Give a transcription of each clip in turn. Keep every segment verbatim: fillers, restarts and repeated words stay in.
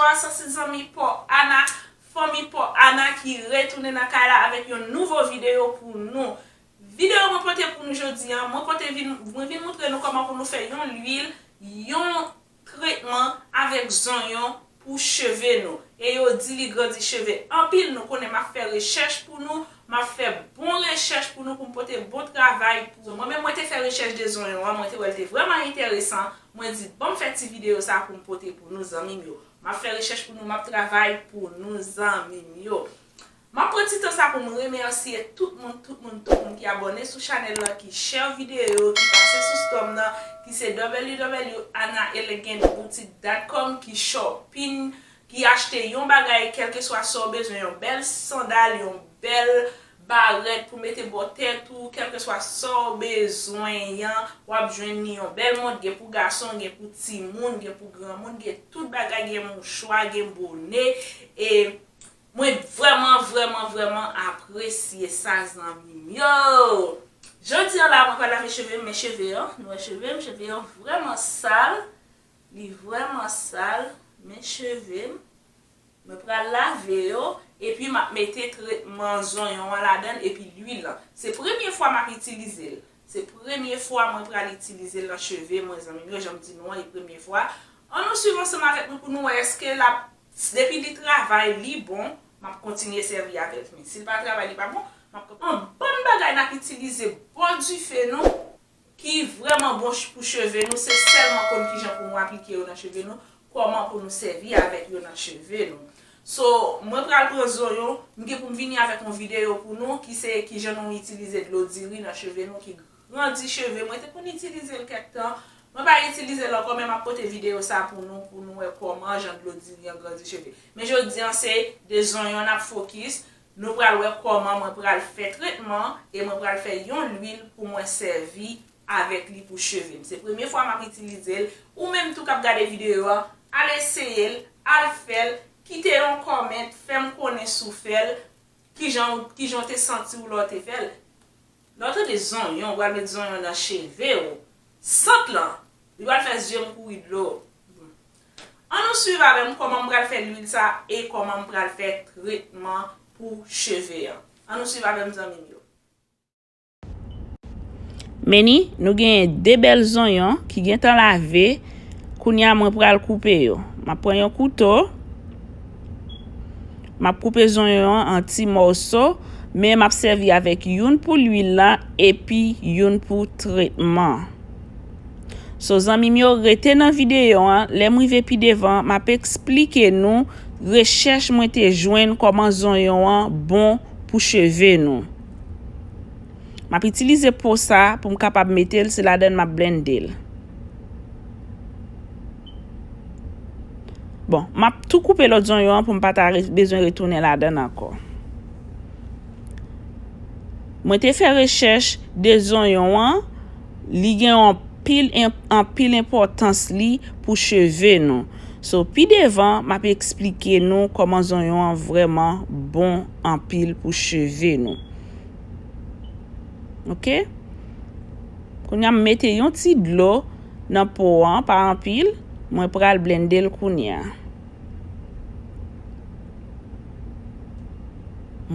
Bonswa, sa se zanmi Paw Ana, fanmi Paw Ana ki retounen nan kay la avèk yon nouvo videyo pou nou. Videyo mwen pote pou nou jodi a, mwen pote vin, mwen vin montre nou kòman pou nou fè yon lwil, yon tretman avèk zonyon pou cheve nou. E yo di li grandi cheve anpil, nou konnen m ap fè rechèch pou nou, m ap fè bon rechèch pou nou, pou m pote bon travay pou nou. Mwen menm, mwen te fè rechèch de zonyon an, mwen te wè l te vrèman enteresan. Mwen di, ban m fè ti videyo sa pou m pote pou nou, zanmi m yo. M ap fè rechèch pou nou, m ap travay pou nou, zanmi m yo. M ap pran ti tan sa pou m remèsye tout moun, tout moun, tout moun ki abòne sou chanèl lan, ki share videyo, ki pase sou store m nan, ki se w w w ana elegant boutique dot com, ki shopping, ki achte yon bagay, kèlkeswa sa w bezwen, yon bèl sandal, yon bèl barèt pou mete bò tèt ou, kèlkeswa sa w bezwen an, w ap jwenn li. Yon bèl mont, gen pou gason, gen pou timoun, gen pou granmoun, gen tout bagay, gen mouchwa, gen bone, e mwen vrèman, vrèman, vrèman apresye sa, zanmi m yo. Jodi a la, mwen pral lave cheve m, men cheve an, nou wè cheve m, cheve an vrèman sal. Li vrèman sal, men cheve m. Mwen pral lave yo, epi m ap mete tretman zonyon an ladan l, epi lwil lan. Se premye fwa m ap itilize l. Se premye fwa mwen pral itilize l nan cheve mwen, zanmi m yo, jan m di nou an, e premye fwa. Ann nou swiv ansanm avèk mwen pou nou wè èske l ap, depi li travay, li bon, m ap kontinye sèvi avè l. Men si l pa travay, li pa bon, m ap, yon bon bagay n ap itilize bò dife nou, ki vrèman bon ch-, pou cheve nou, se sèlman konn kijan pou nou aplike yo nan cheve nou, kòman pou nou sèvi avèk yo nan cheve nou. So, mwen pral pran zonyon, m gen pou m vini avèk yon videyo pou nou, ki se kijan nou itilize dlo diri nan cheve nou, ki grandi cheve. Mwen te konn itilize l kèk tan, mwen pa itilize l ankò, men m ap pote videyo sa pou nou, pou nou wè kòman jan dlo diri an grandi cheve. Men jodi an, se de zonyon n ap fokis. Nou pral wè kòman mwen pral fè tretman e mwen pral fè yon lwil pou mwen sèvi avèk li pou cheve m. Se premye fwa m ap itilize l. Ou menm tou k ap gade videyo a, al eseye l, al fè l, kite yon kòmant, fè m konnen si w fè l, kijan w, kijan w te santi w lè w te fè l. Lè w tande zonyon, ou pral met zonyon nan cheve w. Sant lan, li pral fè zye m kouri dlo. Ann nou swiv avè m kòman m pral fè lwil sa e kòman m pral fè tretman pou cheve an. Ann nou swiv avè m, zanmi m yo. Men ni, nou genyen de bèl zonyon ki gentan lave. Kounye a, mwen pral koupe yo. M ap pran yon kouto. M ap koupe zonyon an an ti mòso, men m ap sèvi avèk youn pou lwil la epi youn pou tretman. So, zanmi m yo, rete nan videyo an. Lè m rive pi devan, m ap eksplike nou rechèch mwen te jwenn kòman zonyon an bon pou cheve nou. M ap itilize po sa pou m kapab mete l, se ladan l m ap blende l. Bon, m ap tou koupe lòt zonyon an pou m pa ta re-, bezwen retounen ladan l ankò. Mwen te fè rechèch de zonyon an, li gen anpil, anpil enpòtans li pou cheve nou. So, pi devan, m ap eksplike nou kòman zonyon an vrèman bon anpil pou cheve nou. Oke? Kounye a, m mete yon ti dlo nan po an, pa anpil. Mwen pral blende l kounye a.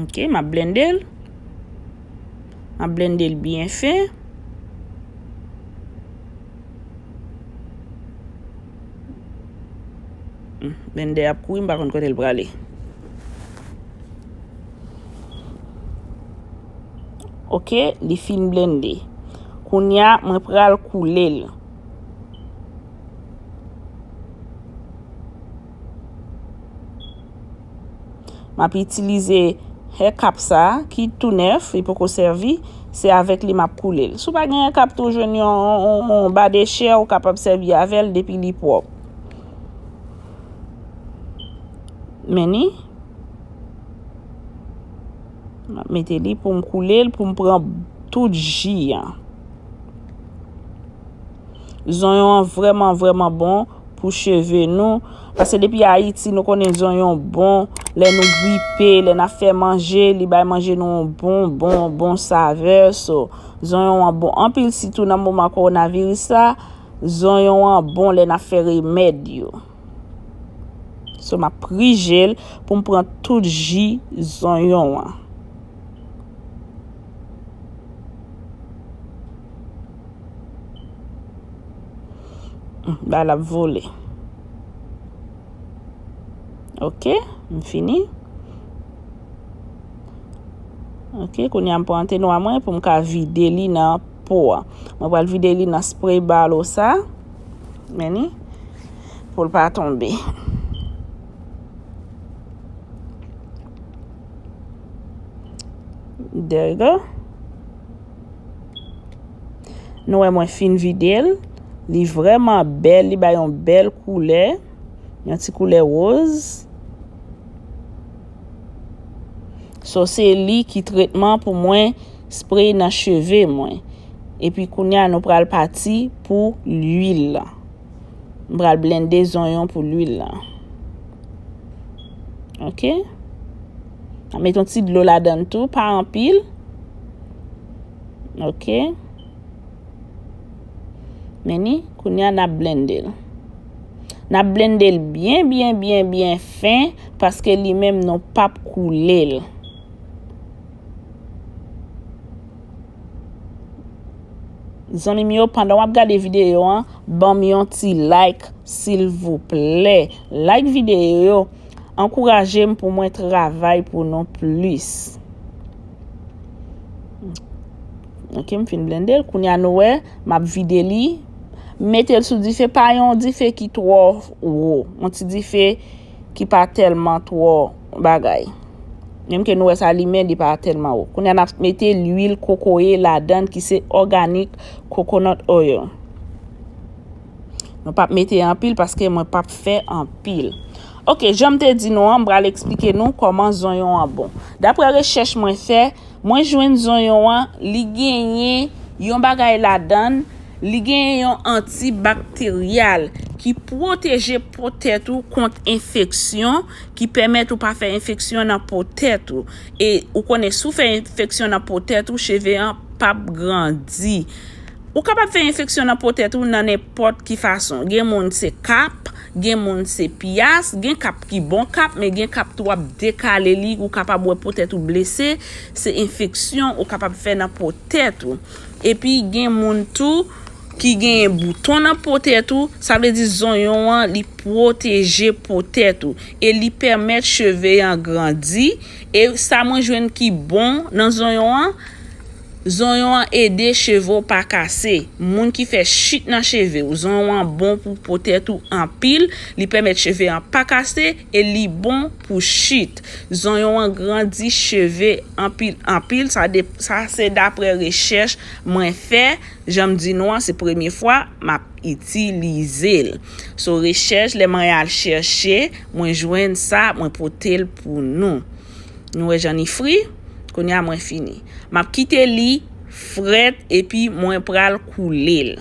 Oke, m ap blende l. M ap blende l byen fen. Hmm, blendè ap kouri, m pa konn kote l prale. Oke, li fin blende. Kounye a, mwen pral koule l. M ap itilize hair cap sa a, ki tou nèf, li poko sèvi, se avèk li m ap koule l. Si w pa gen hair cap tou, jwenn yon, yon, yon ba de chè, ou kapab sèvi avè l depi li pwòp. Men ni, m ap mete li pou m koule l, pou m pran tout ji an. Zonyon an vrèman, vrèman bon pou cheve nou. Paske depi Ayiti, nou konnen zonyon bon. Lè nou gripe, lè n ap fè manje, li bay manje nou yon bon, bon, bon savè. So, zonyon an bon anpil, sitou nan moman kowonaviris la. Zonyon an bon lè n ap fè remèd yo. So, m ap prije l pou m pran tout ji zonyon an. Hmm, bagay la ap vole. Ok, m fini. Ok, kounye a m pran antenwa mwen pou m ka vide li nan po a. Mwen pral vide li nan spray bottle sa. Men ni, pou l pa tonbe. There you go. Nou wè mwen fin vide l. Li vrèman bèl, li bay yon bèl koulè. Yon ti koulè woz. So, se li ki tretman pou mwen spray nan cheve mwen. Epi kounye a, nou pral pati pou lwil la. M pral blende zonyon pou lwil la. Ok. Mwen met yon ti dlo ladan l tou, pa anpil. Ok. Men ni, kounye a n ap blende l. N ap blende l byen, byen, byen, byen fen, paske li menm nou p ap koule l. Zanmi m yo, pandan w ap gade videyo an, ban m yon ti like, silvouplè. Like videyo yo, ankouraje m pou mwen travay pou nou plis. Ok, m fin blende l. Kounye a nou wè, m ap vide li. M mete l sou dife, pa yon dife ki twò wo. Yon ti dife ki pa tèlman twò bagay. Menm ke nou wè sa limen, li pa tèlman wo. Kounye a n ap mete lwil kokoye ladan l ki se organic coconut oil. Nou p ap mete anpil paske mwen p ap fè anpil. Ok, jan m te di nou an, m pral eksplike nou kòman zonyon an bon. Daprè rechèch mwen fè, mwen jwenn zonyon an, li genyen yon bagay ladan l, li genyen yon antibakteryal ki pwoteje po tèt ou kont enfeksyon, ki pèmèt ou pa fè enfeksyon nan po tèt ou. E ou konnen, si w fè enfeksyon nan po tèt ou, cheve an p ap grandi. Ou kapab fè enfeksyon nan po tèt ou nan nenpòt ki fason. Gen moun se kap, gen moun se pyas, gen kap ki bon kap, men gen kap tou w ap dekale li, ou kapab wè po tèt ou blese, se enfeksyon ou kapab fè nan po tèt ou. Epi gen moun tou ki genyen bouton nan po tèt ou, sa vle di zonyon an, li pwoteje po tèt ou e li pèmèt cheve an grandi. E sa mwen jwenn ki bon nan zonyon an, zonyon an ede cheve w pa kase. Moun ki fè chit nan cheve w, zonyon an bon pou po tèt ou anpil, li pèmèt cheve an pa kase e li bon pou chit. Zonyon an grandi cheve anpil, anpil. Sa de, sa se daprè rechèch mwen fè. Jan m di nou an, se premye fwa m ap itilize l. So, rechèch, lè mwen al chèche, mwen jwenn sa, mwen pote l pou nou. Nou wè jan li fri? Kounye a mwen fini. M ap kite li frèt epi mwen pral koule l.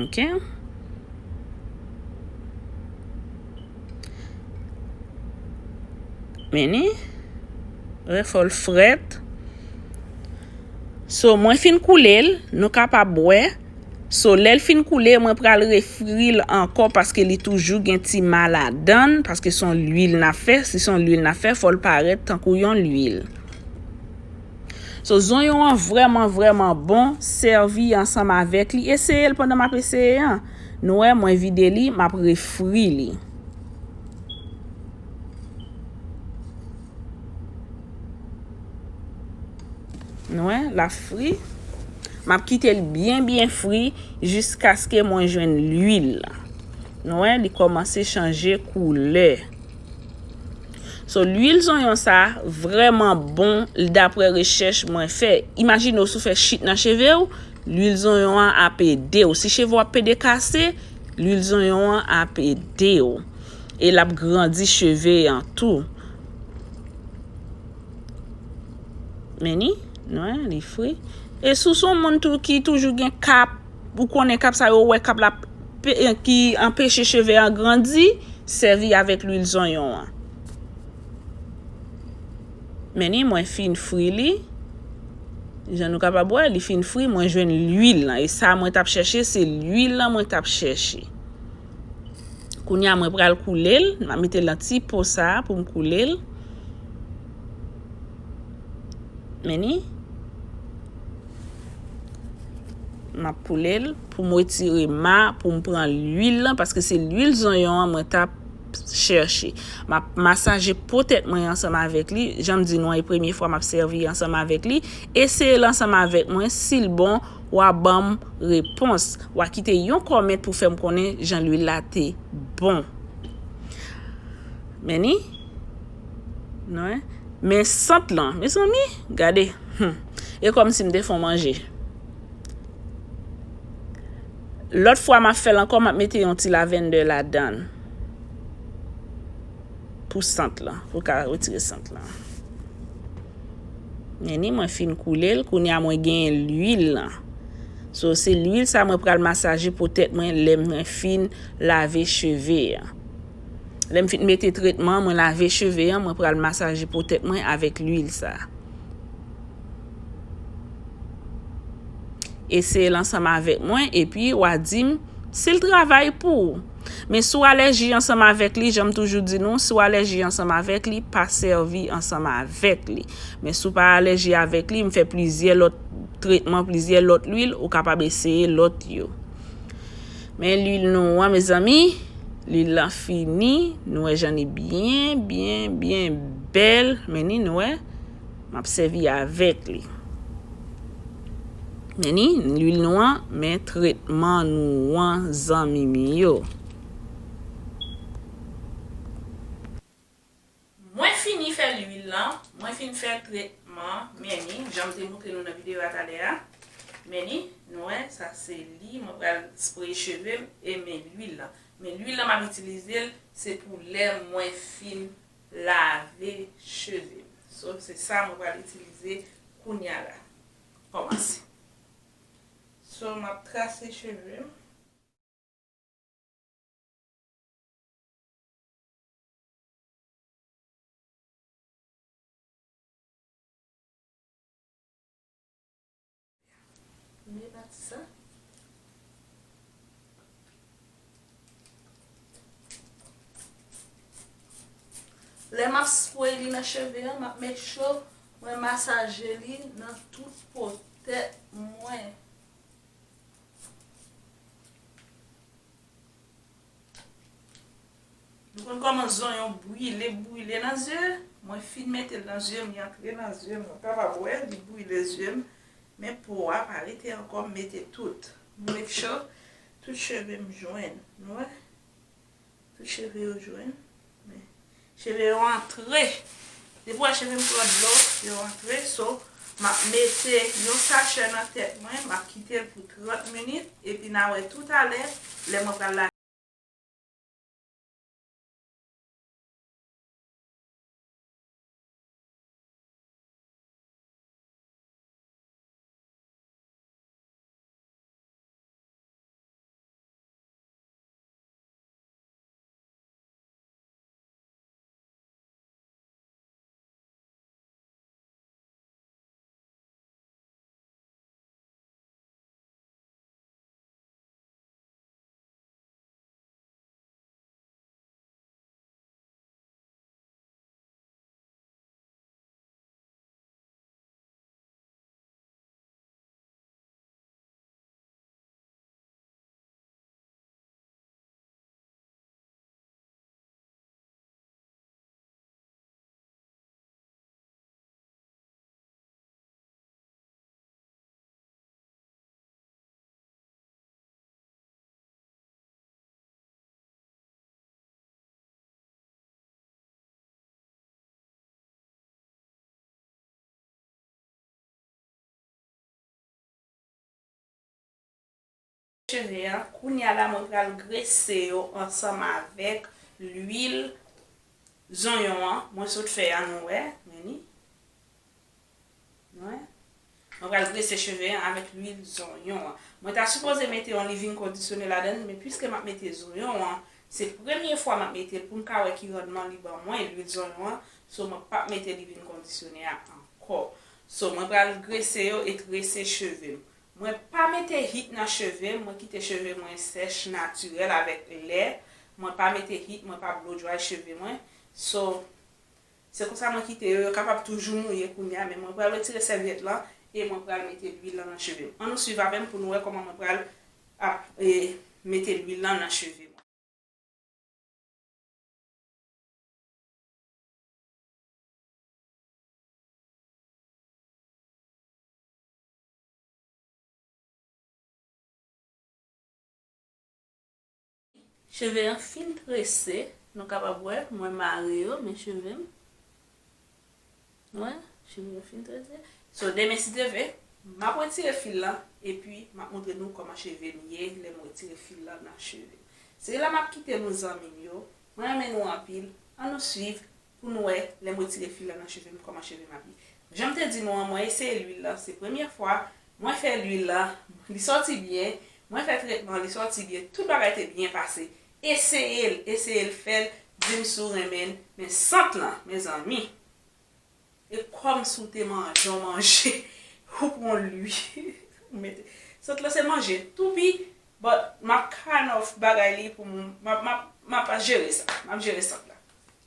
Ok. Men ni, wè, fò l frèt. So, mwen fin koule l, nou kapab wè. So, lè l fin koule, mwen pral refri l ankò paske li toujou gen ti ma ladan l, paske se yon lwil n ap fè. Si se yon lwil n ap fè, fò l parèt tankou yon lwil. So, zonyon an vrèman, vrèman bon. Sèvi ansanm avèk li. Eseye l pandan m ap eseye an. Nou wè, mwen vide li, m ap refri li. Nou wè, l ap fri. M ap kite l byen, byen fri jiskaske mwen jwenn lwil la. Nou wè, li kòmanse chanje koulè. So, lwil zonyon sa vrèman bon, daprè rechèch mwen fè. Imajine w si w fè chit nan cheve w, lwil zonyon an ap ede w. Si cheve w ap pede kase, lwil zonyon an ap ede w. E l ap grandi cheve an tou. Men ni, nou wè, li fri. E si w se yon moun tou ki toujou gen kap, ou konnen kap sa yo, ou wè kap la pe-, ki anpeche cheve an grandi, sèvi avèk lwil zonyon an. Men ni, mwen fin fri li. Jan nou kapab wè, li fin fri, mwen jwenn lwil lan. E sa mwen t ap chèche, se lwil lan mwen t ap chèche. Kounye a, mwen pral koule l. M ap mete l nan ti po sa a pou m koule l. Men ni. M ap koule l pou m retire ma, pou m pran lwil lan, paske se lwil zonyon an mwen t ap chèche. M ap masaje po tèt mwen ansanm avèk li. Jan m di nou an, e premye fwa m ap sèvi ansanm avèk li. Eseye l ansanm avèk mwen. Si l bon, w a ban m repons. W a kite yon kòmèt pou fè m konnen jan lwil la te bon. Men ni. Non, en? Men sant lan, mezanmi, gade. Hmm. E kòmsi m te fè yon manje. Lòt fwa m ap fè l ankò, m ap mete yon ti lavendè ladan l. Pou sant lan, pou l ka retire sant lan. Men ni, mwen fin koule l, kounye a mwen genyen lwil lan. So, se lwil sa mwen pral masaje po tèt mwen lè mwen fin lave cheve an. Lè m fin mete tretman, mwen lave cheve an, mwen pral masaje po tèt mwen avèk lwil sa. Eseye l ansanm avèk mwen, epi w a di m si l travay pou ou. Men si w alèji ansanm avèk li, jan m toujou di nou, si w alèji ansanm avèk li, pa sèvi ansanm avèk li. Men si w pa alèji avèk li, m fè plizyè lòt tretman, plizyè lòt lwil, ou kapab eseye lòt yo. Men lwil nou an, mezanmi, lwil lan fini, nou wè jan li byen, byen, byen bèl, men ni nou wè, m ap sèvi avèk li. Men ni, lwil nou an, men tretman nou an, zanmi m yo. Mwen fini fè lwil lan, mwen fin fè tretman, men ni, jan m te montre nou nan videyo a talè a. Men ni, nou wè, sa se li, mwen pral spray cheve m e men lwil lan. Men lwil lan m ap itilize l, se pou lè mwen fin lave cheve m. So, se sa mwen pral itilize kounya la. Kòmanse. So, m ap trase cheve m. Premye pati sa. Lè m ap spray li nan cheve an, m ap make sure mwen masaje li nan tout po tèt mwen. Nou konn kòman zonyon brile, brile nan zye? Mwen fin mete l nan zye m, li antre nan zye m. Nou kapab wè, li brile zye m. Men po a pa rete ankò, m mete tout. M make sure tout cheve m jwenn. Nou wè? Tout cheve yo jwenn. Men, cheve yo antre. Depi w wè cheve m pran dlo, yo antre. So, m ap mete yon sachè nan tèt mwen, m ap kite l pou trant minit, epi n a wè toutalè, lè mwen pral lave. Cheve a, kounye a la mwen pral grese yo ansanm avèk lwil zonyon an, mwen sot fè a, nou wè, men ni. Nou wè? Mwen pral grese cheve an avèk lwil zonyon an. Mwen ta sipoze mete yon leave-in conditioner ladan l, men piske m ap mete zonyon an, se premye fwa m ap mete l pou m ka wè ki randman li ban mwen, lwil zonyon an. So, mwen p ap mete leave-in conditioner a ankò. So, mwen pral grese yo e trese cheve m. Mwen pa mete heat nan cheve m, mwen kite cheve mwen sèch natirèl avèk lè. Mwen pa mete heat, mwen pa blow dry cheve mwen. So, se konsa mwen kite yo, yo kapab toujou mouye kounye a, men mwen pral retire sèvyèt lan e mwen pral mete lwil lan nan cheve m. Ann nou swiv avè m pou nou wè kòman mwen pral ap, e, mete lwil lan nan cheve mwen. Cheve an fin trese, nou kapab wè, mwen mare yo, men cheve m. Wè, cheve yo fin trese. So, demen si Dye vle, m ap retire fil lan, epi m ap montre nou kòman cheve m ye, lè m retire fil lan nan cheve m. Se la m ap kite nou zanmi m yo. Mwen renmen nou anpil. Ann nou swiv pou nou wè lè m retire fil lan nan cheve m, kòman cheve m ap ye. Jan m te di nou an, mwen eseye lwil lan, se premye fwa mwen fè lwil lan, li sòti byen, mwen fè tretman, li sòti byen, tout bagay te byen pase. Eseye l, eseye l, fè l, di m si w renmen l, men sant lan, mezanmi. E kòmsi w te manje yon manje, ou pran lwil, ou mete. Sant lan se manje tou pi, but m ap kind of bagay li pou m, m ap, m ap, m ap jere sa, m ap jere sant la.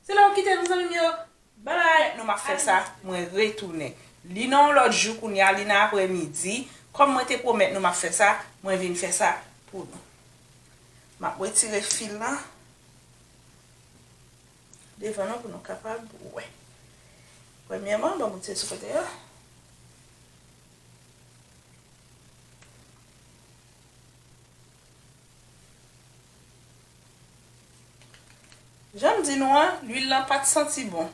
Se la w kite nou zanmi m yo, bye bye. Nou m ap fè sa, mwen retounen. Li nan yon lòt jou kounye a, li nan aprèmidi. Kòm mwen te pwomèt nou m ap fè sa, mwen vin fè sa pou nou. M ap retire fil lan devan nou pou nou kapab wè. Premyèman, ban m retire sou kote a. Jan m di nou an, lwil lan pa t santi bon.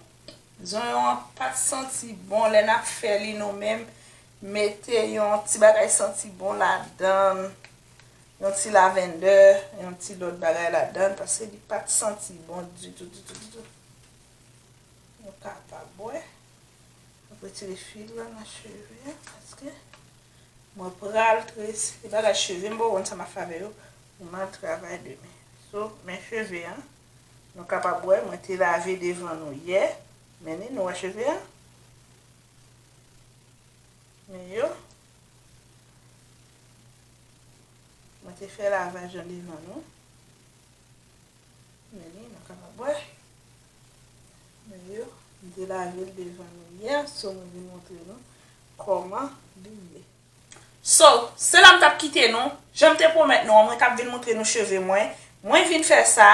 Zonyon an pa t santi bon. Lè n ap fè li nou menm, mete yon ti bagay santi bon ladan l. Yon ti lavendè, yon ti lòt bagay ladan l, paske li pa t santi bon ditou, ditou, ditou. Nou kapab wè. Mwen retire fil la nan cheve a, paske mwen pral trese. E bagay cheve m, bon, konn sa m ap fè avè yo pou m al travay demen. So, men cheve a, nou kapab wè, mwen te lave devan nou yè. Men li, nou wè cheve a? Men yo. Mwen te fè lavaj lan devan nou. Men li, nou kapab wè. Men yo, m te lave l devan nou yè, so mwen vin montre nou kòman li ye. So, se la m t ap kite nou. Jan m te pwomèt nou an, mwen t ap vin montre nou cheve mwen. Mwen vin fè sa.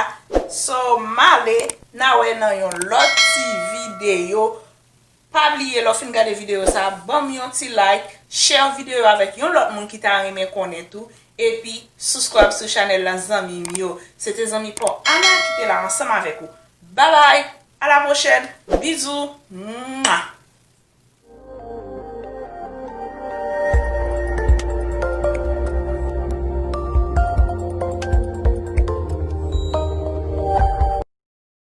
So, m ale, n a wè nan yon lòt ti videyo. Pa bliye, lè w fin gade videyo sa a, ban m yon ti like, share videyo avèk yon lòt moun ki ta renmen konnen tou, epi subscribe sou chanèl lan, zanmi m yo. Se te zanmi pa w Ana ki te la ansanm avèk ou. Babay, a la pwochèn, bizou, mwa.